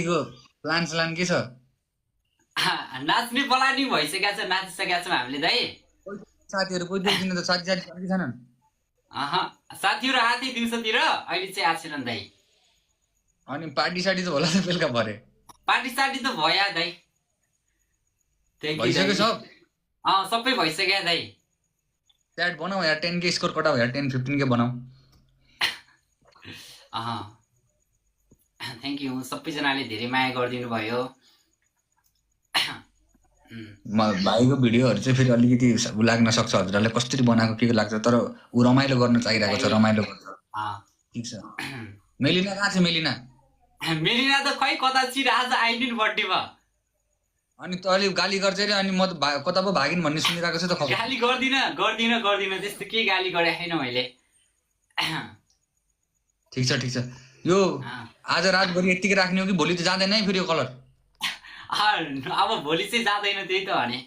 को प्लान स्लान के छ? नाच्ने बोलानी भइसकेको छ, नाचिसकेका छौँ हामीले दाइ। साथीहरू कोही देखिदिन त, साथी छैनन्? साथीहरू आथे दिउँसोतिर, अहिले चाहिँ आएको छैनन् दाइ। अनि पार्टी सार्टी त होला त बेलुका भरे? पार्टी सार्टी त भयो दाइ, भइसक्यो सब? सबै भइसक्यो दाइ। च्याट बनाऊ यार, 10 के स्कोर कटाऊ यार, 10-15 के बनाऊ। थ्याङ्क यू, सबैजनाले धेरै माया गरिदिनु भयो। भाइको भिडियोहरू चाहिँ फेरि अलिकति उ लाग्न सक्छ, हजुरहरूले कसरी बनाएको के लाग्छ, तर ऊ रमाइलो गर्न चाहिरहेको छ, रमाइलो गर्छ। ठिक छ। मेलिना कहाँ छ? मेलिना त खै कता छिरहेको छ, आइडिन बर्थडेमा। अनि त अलि गाली गर्छ अरे, अनि म त कता पो भागिन भन्ने सुनिरहेको छ त। गाली गर्दिन त्यस्तो केही गाली गरेको छैन मैले। ठिक छ ठिक छ। यो आज रातभरि यतिकै राख्ने हो कि भोलि त जाँदैन है फेरि यो कलर? अब भोलि चाहिँ जाँदैन, त्यही त भने।